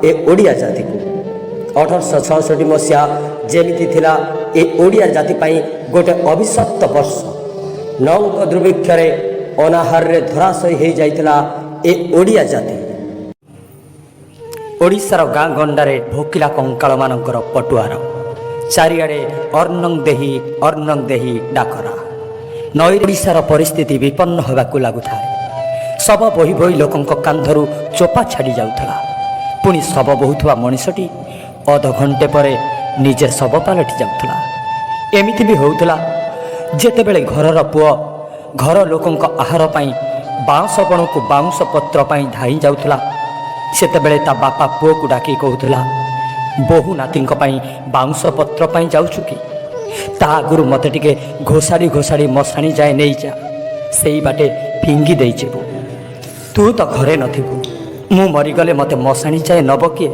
ଏ ଓଡ଼ିଆ ଜାତିକୁ। 1866 ମସିହା ଯେମିତି ଥିଲା ଏ ଓଡ଼ିଆ ଜାତି ପାଇଁ ଗୋଟେ ଅଭିଶପ୍ତ ବର୍ଷ। ନଅଙ୍କ ଦୁର୍ଭିକ୍ଷରେ ଅନାହାରରେ ଧରାଶୟୀ ହେଇଯାଇଥିଲା ଏ ଓଡ଼ିଆ ଜାତି। ଓଡ଼ିଶାର ଗାଁ ଗଣ୍ଡାରେ ଭୋକିଲା କଙ୍କାଳମାନଙ୍କର ପଟୁଆର। ଚାରିଆଡ଼େ ଅନ୍ନଂ ଦେହି, ଅନ୍ନଂ ଦେହି ଡାକରା। ନଈ ଓଡ଼ିଶାର ପରିସ୍ଥିତି ବିପନ୍ନ ହେବାକୁ ଲାଗୁଥାଏ। ଶବ ବୋହି ବୋହି ଲୋକଙ୍କ କାନ୍ଧରୁ ଚୋପା ଛାଡ଼ି ଯାଉଥିଲା। ପୁଣି ଶବ ବୋହୁଥିବା ମଣିଷଟି ଅଧଘଣ୍ଟେ ପରେ ନିଜେ ଶବ ପାଲଟି ଯାଉଥିଲା। ଏମିତି ବି ହେଉଥିଲା, ଯେତେବେଳେ ଘରର ପୁଅ ଘର ଲୋକଙ୍କ ଆହାର ପାଇଁ ବାଉଁଶ ବଣକୁ ବାଉଁଶ ପତ୍ର ପାଇଁ ଧାଇଁ ଯାଉଥିଲା, ସେତେବେଳେ ତା ବାପା ପୁଅକୁ ଡାକି କହୁଥିଲା, "ବୋହୁ ନାତିଙ୍କ ପାଇଁ ବାଉଁଶ ପତ୍ର ପାଇଁ ଯାଉଛୁ କି? ତା ଆଗରୁ ମୋତେ ଟିକେ ଘୋଷାଡ଼ି ଘୋଷାଡ଼ି ମଶାଣି ଯାଏ ନେଇଯା, ସେଇ ବାଟେ ଫିଙ୍ଗି ଦେଇଯିବୁ। ତୁ ତ ଘରେ ନଥିବୁ, ମୁଁ ମରିଗଲେ ମୋତେ ମଶାଣି ଯାଏ ନବ କିଏ?"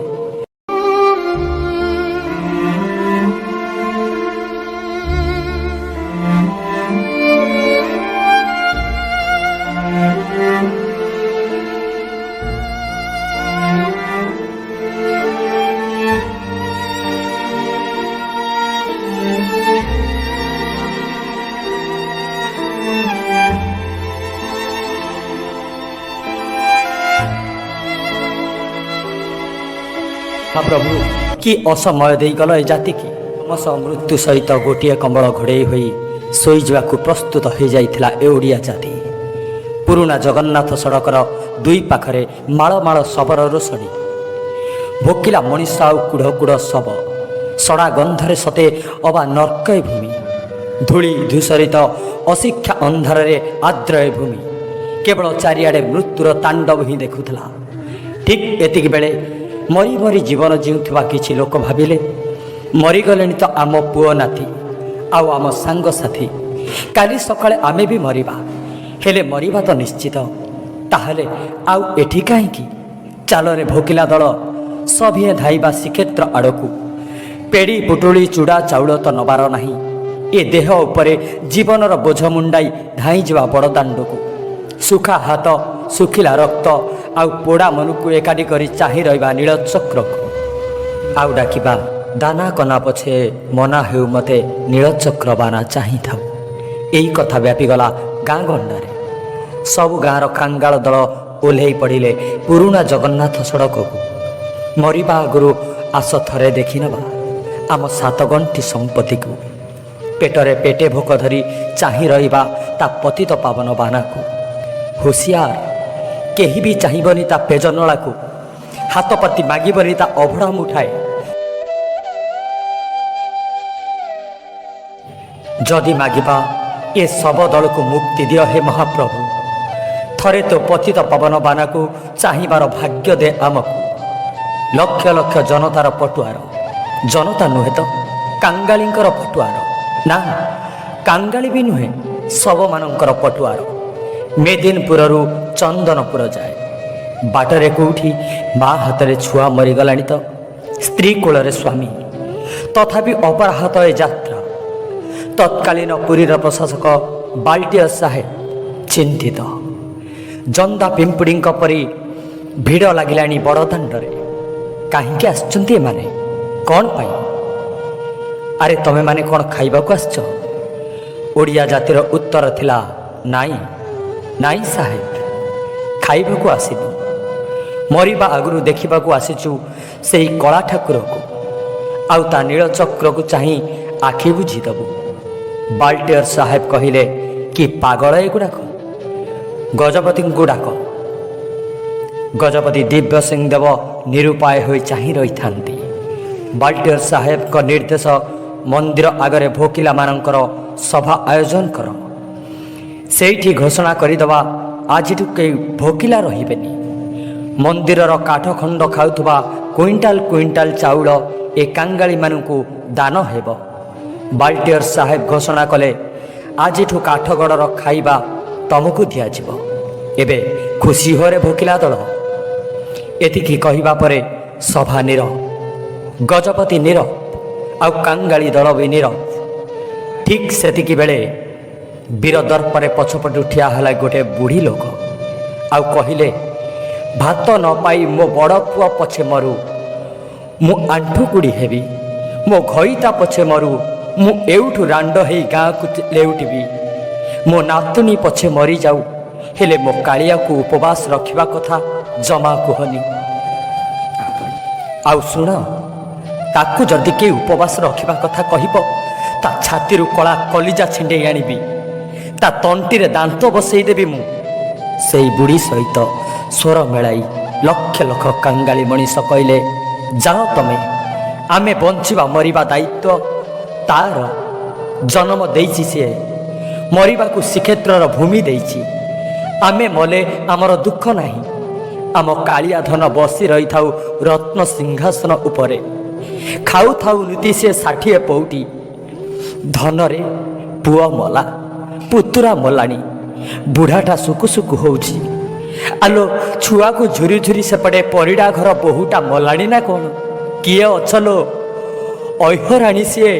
ପ୍ରଭୁ, କି ଅସମୟ ଦେଇଗଲ ଏ ଜାତିକି! କ୍ରମଶଃ ମୃତ୍ୟୁ ସହିତ ଗୋଟିଏ କମ୍ବଳ ଘୋଡ଼େଇ ହୋଇ ଶୋଇଯିବାକୁ ପ୍ରସ୍ତୁତ ହୋଇଯାଇଥିଲା ଏ ଓଡ଼ିଆ ଜାତି। ପୁରୁଣା ଜଗନ୍ନାଥ ସଡ଼କର ଦୁଇ ପାଖରେ ମାଳ ମାଳ ଶବର ରୋଷଣୀ। ଭୋକିଲା ମଣିଷ ଆଉ କୁଢ଼ କୁଢ଼ ଶବ। ସଡ଼ା ଗନ୍ଧରେ ସତେ ଅବା ନର୍କ ଏ ଭୂମି। ଧୂଳି ଧୂସରିତ ଅଶିକ୍ଷା ଅନ୍ଧାରରେ ଆର୍ଦ୍ର ଏ ଭୂମି କେବଳ ଚାରିଆଡ଼େ ମୃତ୍ୟୁର ତାଣ୍ଡବ ହିଁ ଦେଖୁଥିଲା। ଠିକ୍ ଏତିକି ବେଳେ ମରି ମରି ଜୀବନ ଜିଉଁଥିବା କିଛି ଲୋକ ଭାବିଲେ, ମରିଗଲେଣି ତ ଆମ ପୁଅ ନାତି ଆଉ ଆମ ସାଙ୍ଗସାଥି, କାଲି ସକାଳେ ଆମେ ବି ମରିବା। ହେଲେ ମରିବା ତ ନିଶ୍ଚିତ, ତାହେଲେ ଆଉ ଏଠି କାହିଁକି? ଚାଲରେ ଭୋକିଲା ଦଳ, ସଭିଏଁ ଧାଇଁବା ଶ୍ରୀକ୍ଷେତ୍ର ଆଡ଼କୁ। ପେଡ଼ି ପୁଟୁଳି ଚୁଡ଼ା ଚାଉଳ ତ ନବାର ନାହିଁ। ଏ ଦେହ ଉପରେ ଜୀବନର ବୋଝ ମୁଣ୍ଡାଇ ଧାଇଁଯିବା ବଡ଼ଦାଣ୍ଡକୁ। ଶୁଖା ହାତ, ଶୁଖିଲା ରକ୍ତ ଆଉ ପୋଡ଼ା ମନକୁ ଏକାଠି କରି ଚାହିଁ ରହିବା ନୀଳଚକ୍ରକୁ ଆଉ ଡାକିବା, "ଦାନା କନା ପଛେ ମନା ହେଉ, ମତେ ନୀଳଚକ୍ର ବାନା ଚାହିଁଥାଉ।" ଏଇ କଥା ବ୍ୟାପିଗଲା ଗାଁ ଗଣ୍ଡାରେ। ସବୁ ଗାଁର କାଙ୍ଗାଳ ଦଳ ଓହ୍ଲେଇ ପଡ଼ିଲେ ପୁରୁଣା ଜଗନ୍ନାଥ ସଡ଼କକୁ। ମରିବା ଆଗରୁ ଆସ ଥରେ ଦେଖିନେବା ଆମ ସାତ ଗଣ୍ଠି ସମ୍ପତ୍ତିକୁ। ପେଟରେ ପେଟେ ଭୋକ ଧରି ଚାହିଁ ରହିବା ତା ପତିତ ପାବନ ବାନାକୁ। ହୁସିଆର, କେହି ବି ଚାହିଁବନି ତା ପେଜ ନଳାକୁ, ହାତ ପାତି ମାଗିବନି ତା ଅଭଡ଼ା ମୁଠାଏ। ଯଦି ମାଗିବା, ଏ ଶବ ଦଳକୁ ମୁକ୍ତି ଦିଅ ହେ ମହାପ୍ରଭୁ। ଥରେ ତୋ ପତିତ ପବନ ବାନାକୁ ଚାହିଁବାର ଭାଗ୍ୟ ଦେ ଆମକୁ। ଲକ୍ଷ ଲକ୍ଷ ଜନତାର ପଟୁଆର। ଜନତା ନୁହେଁ ତ, କାଙ୍ଗାଳିଙ୍କର ପଟୁଆର। ନା, କାଙ୍ଗାଳି ବି ନୁହେଁ, ଶବମାନଙ୍କର ପଟୁଆର। ମେଦିନପୁରରୁ ଚନ୍ଦନପୁର ଯାଏ ବାଟରେ କେଉଁଠି ମା ହାତରେ ଛୁଆ ମରିଗଲାଣି ତ ସ୍ତ୍ରୀ କୋଳରେ ସ୍ୱାମୀ। ତଥାପି ଅପରାହତ ଏ ଯାତ୍ରା। ତତ୍କାଳୀନ ପୁରୀର ପ୍ରଶାସକ ବାଲ୍ଟିୟର ସାହେବ ଚିନ୍ତିତ। ଜନ୍ଦା ପିମ୍ପୁଡ଼ିଙ୍କ ପରି ଭିଡ଼ ଲାଗିଲାଣି ବଡ଼ଦାଣ୍ଡରେ। କାହିଁକି ଆସିଛନ୍ତି ଏମାନେ? କ'ଣ ପାଇଁ? ଆରେ, ତମେମାନେ କ'ଣ ଖାଇବାକୁ ଆସିଛ? ଓଡ଼ିଆ ଜାତିର ଉତ୍ତର ଥିଲା, "ନାଇଁ ନାଇଁ ସାହେବ, ଖାଇବାକୁ ଆସିନୁ। ମରିବା ଆଗରୁ ଦେଖିବାକୁ ଆସିଛୁ ସେଇ କଳା ଠାକୁରକୁ, ଆଉ ତା ନୀଳଚକ୍ରକୁ ଚାହିଁ ଆଖି ବୁଝିଦେବୁ।" ବାଲ୍ଟିୟର ସାହେବ କହିଲେ, "କି ପାଗଳ ଏଗୁଡ଼ାକ! ଗଜପତିଙ୍କୁ ଡାକ।" ଗଜପତି ଦିବ୍ୟ ସିଂହ ଦେବ ନିରୁପାୟ ହୋଇ ଚାହିଁ ରହିଥାନ୍ତି। ବାଲ୍ଟିୟର ସାହେବଙ୍କ ନିର୍ଦ୍ଦେଶ, ମନ୍ଦିର ଆଗରେ ଭୋକିଲାମାନଙ୍କର ସଭା ଆୟୋଜନ କର। ସେଇଠି ଘୋଷଣା କରିଦେବା, ଆଜିଠୁ କେହି ଭୋକିଲା ରହିବେନି। ମନ୍ଦିରର କାଠ ଖଣ୍ଡ ଖାଉଥିବା କୁଇଣ୍ଟାଲ କୁଇଣ୍ଟାଲ ଚାଉଳ ଏ କାଙ୍ଗାଳିମାନଙ୍କୁ ଦାନ ହେବ। ବାଲ୍ଟିୟର ସାହେବ ଘୋଷଣା କଲେ, ଆଜିଠୁ କାଠଗଡ଼ର ଖାଇବା ତମକୁ ଦିଆଯିବ। ଏବେ ଖୁସି ହୋରେ ଭୋକିଲା ଦଳ। ଏତିକି କହିବା ପରେ ସଭା ନୀରବ, ଗଜପତି ନୀରବ, ଆଉ କାଙ୍ଗାଳି ଦଳ ବି ନୀରବ। ଠିକ୍ ସେତିକି ବେଳେ ବୀର ଦର୍ପରେ ପଛପଟୁ ଠିଆ ହେଲା ଗୋଟେ ବୁଢ଼ୀ ଲୋକ ଆଉ କହିଲେ, "ଭାତ ନ ପାଇ ମୋ ବଡ଼ ପୁଅ ପଛେ ମରୁ, ମୁଁ ଆଣ୍ଠୁକୁଡ଼ି ହେବି, ମୋ ଘଇତା ପଛେ ମରୁ, ମୁଁ ଏଉଠୁ ରାଣ୍ଡ ହେଇ ଗାଁକୁ ଲେଉଟିବି। ମୋ ନାତୁଣୀ ପଛେ ମରିଯାଉ, ହେଲେ ମୋ କାଳିଆକୁ ଉପବାସ ରଖିବା କଥା ଜମା କୁହନି। ଆଉ ଶୁଣ, ତାକୁ ଯଦି କେହି ଉପବାସ ରଖିବା କଥା କହିବ, ତା ଛାତିରୁ କଳା କଲିଜା ଛିଣ୍ଡେଇ ଆଣିବି, ତା ତଣ୍ଟିରେ ଦାନ୍ତ ବସେଇ ଦେବି ମୁଁ। ସେଇ ବୁଢ଼ୀ ସହିତ ସ୍ୱର ମେଳାଇ ଲକ୍ଷ ଲକ୍ଷ କାଙ୍ଗାଳି ମଣିଷ କହିଲେ, ଯାଅ ତମେ, ଆମେ ବଞ୍ଚିବା ମରିବା ଦାୟିତ୍ୱ ତାର। ଜନ୍ମ ଦେଇଛି ସିଏ, ମରିବାକୁ ଶ୍ରୀକ୍ଷେତ୍ରର ଭୂମି ଦେଇଛି। ଆମେ ମଲେ ଆମର ଦୁଃଖ ନାହିଁ। ଆମ କାଳିଆ ଧନ ବସି ରହିଥାଉ ରତ୍ନ ସିଂହାସନ ଉପରେ, ଖାଉଥାଉ ନୀତି ସେ 60 ପଉଟି। ଧନରେ ପୁଅ ମଲା, ପୁତୁରା ମଲାଣି, ବୁଢ଼ାଟା ସୁକୁ ସୁକୁ ହଉଛି। ଆଲୋ, ଛୁଆକୁ ଝୁରି ଝୁରି ସେପଟେ ପରିଡ଼ା ଘର ବୋହୂଟା ମଲାଣି ନା କ'ଣ? କିଏ ଅଛଲୋ? ଐହରାଣୀ ସିଏ।